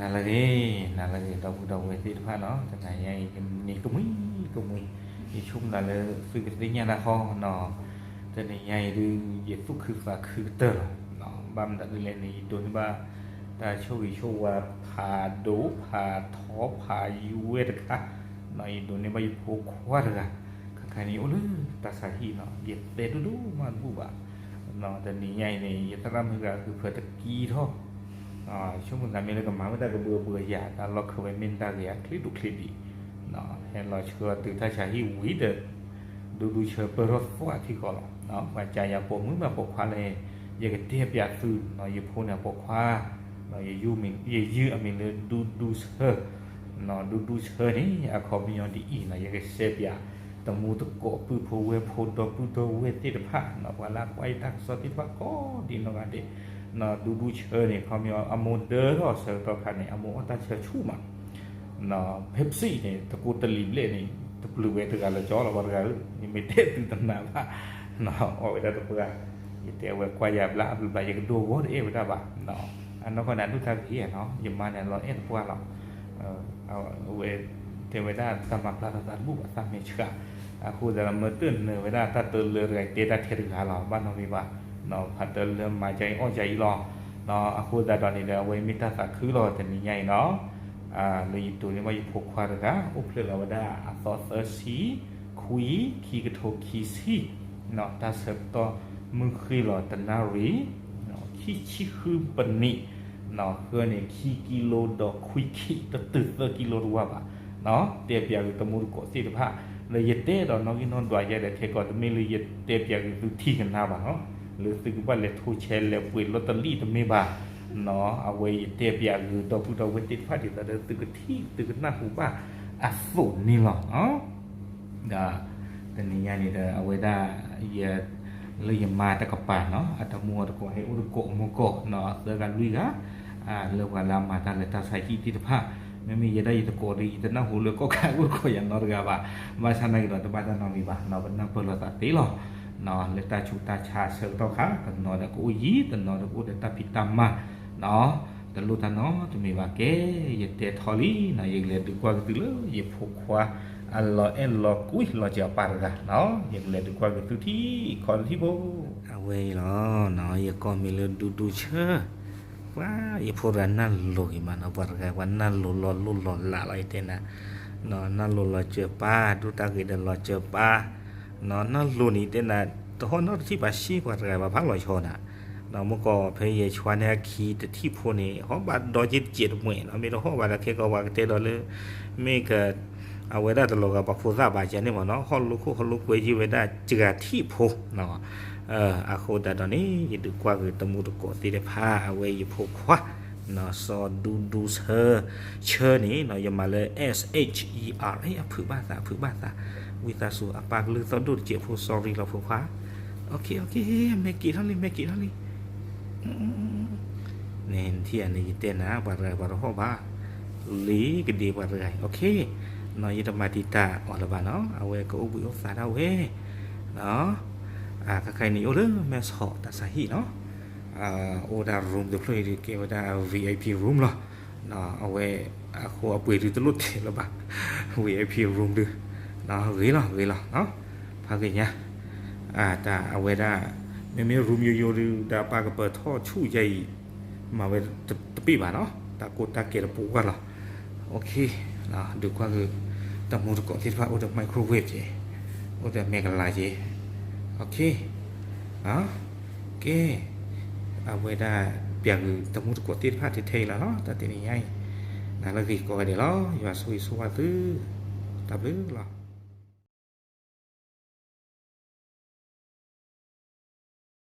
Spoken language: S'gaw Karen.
နၤလၢအဂ့ၤ, နၤလၢအဂ့ၤ ဒီပုၢ်ဒီဝဲၢ်သ့ၣ်တဖၣ်နီၤ, တနၤညါအံၤ ယမံၤကမှံကမှံ, ယဆိကမိၣ်လၢသုကသ့ၣ်ညါတၢ်ဃီနီၤ, တနံၤညါအံၤဒုး ယသူၣ်ခုသးခုကတၢၢ်လီၤ. ဘၣ်မတၤဒ်လဲၣ်န့ၣ် ယဒိးန့ၢ်ဘၣ် တၢ်ဆိၣ်ဂ့ၤဆိၣ်ဝါဖးဒိၣ်ဖးထီဖးယံၤဝဲတခါ, ယဒိးန့ၢ်ဘၣ်ယဖိခွါတဂၤ, ခဲခါန့ၣ်အိၣ်လၢတၢ်ဆါဟံၣ်နီၤ, ယတဲဒိၣ်ဒိၣ်မးတဘူၣ်ဘၣ် တနံၤညါအံၤန့ၣ် ယသရၣ်မုၣ်ဂၤဂုာ်ဖၢတကံထီၣ်, ဆိကမိၣ်သးမ့ၢ်လၢကမၤဝဲဒၣ်ကဘုးအဘုးအယၤ တၢ်လီၢ်ခၢဝဲမ့ၢ်တၢ်ဂ့ၤအချ့ဒိၣ်ချ့ဒံး, ဟဲလီၤဆှၢအီၤတုၤတၢ်ဆါဟံၣ်ဝံၤဒီး ဒူဒူဆၢပၢၢ်ထီၣ်သွးထံဃီလီၤ. ပှၤကၢယၤပိာ်မုၣ်မးပိာ်ခွါလဲၣ်, ယကတဲပျးသု, ယဖိန့ၣ်အပိာ်ခွါ, ယယုၢ်အမံၤလၢဒူဒူဆၢ, ဒူဒူဆၢန့ၣ် အခီပညီဒ်အံၤနီၤ, ယကစဲးပျး တမူတကိးပုၢ်ဖိဝဲၢ်ဖိဒီပုၢ်ဒီဝဲၢ်သ့ၣ်တဖၣ်, ပှၤလၢကွၢ်ယတၢ်ကစီၣ်သ့ၣ်တဖၣ်ကိးဒံးနီၢ်ဂၤဒဲး, ဒူဒူဆၢန့ၣ် ခီပညီအမိၢ်ဒၢထီၣ်ဆၢကတီၢ်ခါန့ၣ် အမိၢ်အီၣ်တၢ်ဆၢဆူၣ်မး Pepsi န့ၣ် တကိးတလံာ်ဘျဲၣ်န့ၣ် တပျုာ်ဝဲတဂၤလၢၤကၠီလီၤ ပှၤတဂၤဧၢ, ယမ့ၢ်တဲသုတနာ်ဘၣ်, အီၣ်ဝဲဒၣ်တပှၢ်, ယတဲဝဲကွၢ်ယၤဘျါအဘျုးဘျါ ယကဒိဂီၢ်တအဲၣ်ဝဲဒၣ်ဘၣ်, အနီၢ်ကီၢ်န့ၣ် အဒိၣ်တၢ်ဂ့ၤနီၤ, ယမါန့ၣ် လီၤအဲၣ်တပှၢ်လီၤ, အဝဲတဲဝဲဒၣ်တၢ်မၤပျၢ်ထီၣ်သးတဘူၣ်ဘၣ် သးမဲာ်ဆှး, အဃိသတးဒီး မ့ၢ်တနၢၤဝဲဒၣ်တၢ်တလၢတဂၤ တဲတၢ်ထဲတဂၤလီၤ ဘၣ်နီတမံၤဘၣ်, ဖးတလၢမၤဒ်အံၤအီၣ်ဒ်အံၤလီၤ, အဃိသတးဒီးန့ၣ်ဒီး အဝဲမ့ၢ်တၢ်သးခုလီၤ တနံၤညါအံၤနီၤ, လၢယဒိးန့ၢ်ဘၣ်ယဖိခွါတဂၤ အိၣ်ဖျဲၣ်လီၤဝဲဒၣ်အသီသၢဆံ, ခွံ, ခံကထိခံဆံ, တၢ်ဆၢကတီၢ်မုၢ်ဃ့လီၤတနၣ်ရံၣ် ခံဆံဃုပနံး, ဃၢန့ၣ် ခံကံလိဒီးခွံခံ, တတုၤသၢကံလိတဝၢ်ဘၣ်, တဲပျးဂ့ၤတမူတကိးသ့ၣ်တဖၣ်, လၢယတဲဒီးနီၣ်ဂံၢ်နီၣ်ဒွးယဲဒီး ခဲကီးတမ့ၢ်လၢယတဲပျးဂ့ၤသုထံၣ်ကနါဘၣ်နီၤ, လၢသုကဘၣ်လဲၤထိၣ်ဆဲးလဲၤပှ့ၤလီတလံၣ်တမ့ၢ်ဘၣ်, အဝဲယတဲပျးဂ့ၤဒီပုၢ်ဒီဝဲၢ်သ့ၣ်တဖၣ်ဒ်သိးဒီး သုကထံၣ်သုကနၢ်ဟူဘၣ်အသိးန့ၣ်လီၤ. ဒီးတနံၤညါန့ၣ်ဒီး အဝဲဒၣ် ယ လၢယမါတကပၤနီၤ အတမူအတကိးဟဲအိၣ်တကိးမူကီၢ်နီၤ အသၢဂၤလွံၢ်ဂၤ, လၢပှၤလၢအမၤတၢ်လၢတၢ်ဆါဟံၣ်သ့ၣ်တဖၣ်, မ့မ့ၢ်ယဲဒၣ်ယတကိးဒီး ယတနၢ်ဟူလၢကီၢ်ခါအိၣ်တကိးယၤနီတဂၤဘၣ်, ဘၣ်ဆၣ်နာ်က့ဒီးတဘၣ်တၢ်နီတမံၤဘၣ်နီၤ ပနၢ်ပၢၢ်လိာ်သးသ့လီၤ. လၢတၢ်ဆူးတၢ်ဆါအဆၢကတီၢ်ခါ တနီၤဒီးကအိၣ်ယံၤ တနီၤဒီးကအိၣ်ဒီးတၢ်ဖံးတၢ်မၤ တလိၣ်တၢ်နီတမံၤဘၣ်ကဲ, ယတဲထီၣ်လံနီၤ ယကလဲၤဒုးကွၢ်က့ၤသုလၢယဖိခွါ အလီၤအဲၣ်လီၤကွံလီၤစၢၤအပၢ်တဂၤနီၤ ယကလဲၤဒုးကွၢ်က့ၤသုထံၣ်ခီတထံၣ်ဖိ, အဝဲအံၤလီၤနီၤ ယကိးမံၤလၢဒူဒူဆၢ, ပှၤယဖိတဂၤနၢ်လိၤဂ့ၤမးနီၤ ပှၤတဂၤပှၤနၢ်လိၤလီၤလိၢ်လီၤလးလီၤ ယတဲနၤ, နၢ်လိၤလီၤစၢၤပၢ် ဒိၣ်တၢ်ဂ့ၤဒီးလီၤစၢၤပၢ်, နၢ်လိၤန့ၣ်တဲနၤ, တဟီၣ်နီတထံၣ်ပှၤဆံးပှၤတဂၤဘၣ်ဖးလီၤဆီနၤ, မ့ၢ်ကီးဖဲယဆွါန့ၢ်အခံတထံၣ်ဖိန့ၣ် ဟီၣ်ဘၣ်ဒီးက့တစဲးတမှဲးနီၤ မ့ၢ်တဟီၣ်ဘၣ်ဒီးခဲကီးပှၤကတဲဒီးလၢ မ့ၢ်က အဝဲဒၣ်တလီၤဂာ်ပှၤဖိသၣ်ဘၣ်ကဲန့ၣ်မးနီၤ ဟီၣ်လိခိၣ်ဟီၣ်လိကွဲယံၤဝဲဒၣ်စှၤထံၣ်ဖိနီၤ, အဃိသတးဒီးန့ၣ် ယဒုးကွၢ်က့ၤတမူတကိးသ့ၣ်တဖၣ် အဝဲယဖိခွါ စီၤဒူဒူဆၢ, ဆၢန့ၣ်နီၤ ယမၤလၢ S H E R အဖုးဘၣ်သး အဖုးဘၣ်သး, ဝံသးစူၤ အပၢ်ကလုၢ်သီၣ်ဒိၣ်တစဲးဖိ sorry လီၤဖိခွါ, အ မဲာ်က့ၤထီၣ်လံ မဲာ်က့ၤထီၣ်လံ န့ၣ်ထံၣ်ဧါန့ၣ် ယတဲနၤ ပှၤတဂၤပှၤတဟီၣ်ဘၣ်, လံကဒ့ပှၤတဂၤ ယတမၤတံာ်တာ်အီၤလၢၤဘၣ်နီၤ အဝဲကအိၣ်ဘှံးအိၣ်သါဒၣ်ဝဲ, ခဲခါအံၤန့ၣ် ယအိၣ်လၢမဲဆီးတၢ်ဆါဟံၣ်နီၤ, အိၣ်ဝဲဒၣ် room တဖျၢၣ်အံၤဒုးကဲဝဲဒၣ် V I P room လီၤ, အဝဲအဃိအပှ့ၤဒုးတလိၣ်တဲလၢၤဘၣ်, V I P room ဒုး, ဂ့ၤလီၤ ဂ့ၤလီၤ, ဖးဂ့ၤညါ တၢ်အဝဲဒၣ် မ့မ့ၢ် room ယိယိဒုး ဒီးပၢ်ကပၢၤထီၣ်ဆူၣ်ယဲအံၤ မၤဝဲတပ့ၢ်ဘၣ်နီၤ တၢ်ကိၢ်တၢ်ကဲတပူၤကွၢ်လီၤ, ဒုးကွၢ်က့ၤ တမူတကိးသ့ၣ်တဖၣ်အိၣ်ဒီး microwave က့ၤ, အိၣ်ဒီးမဲကလၤက့ၤ, ကဲ အဝဲဒၣ်ပျးက့ၤတမူတကိးသ့ၣ်တဖၣ်ထဲထဲအံၤလီၤနီၤ တၢ်တနံၤညါအံၤ, နၤလၢဂ့ၤကိးဂၤဒဲးလီၤ ယွၤဆိၣ်ဂ့ၤဆိၣ်ဝါသု, တၢ်ဘျုးလီၤ.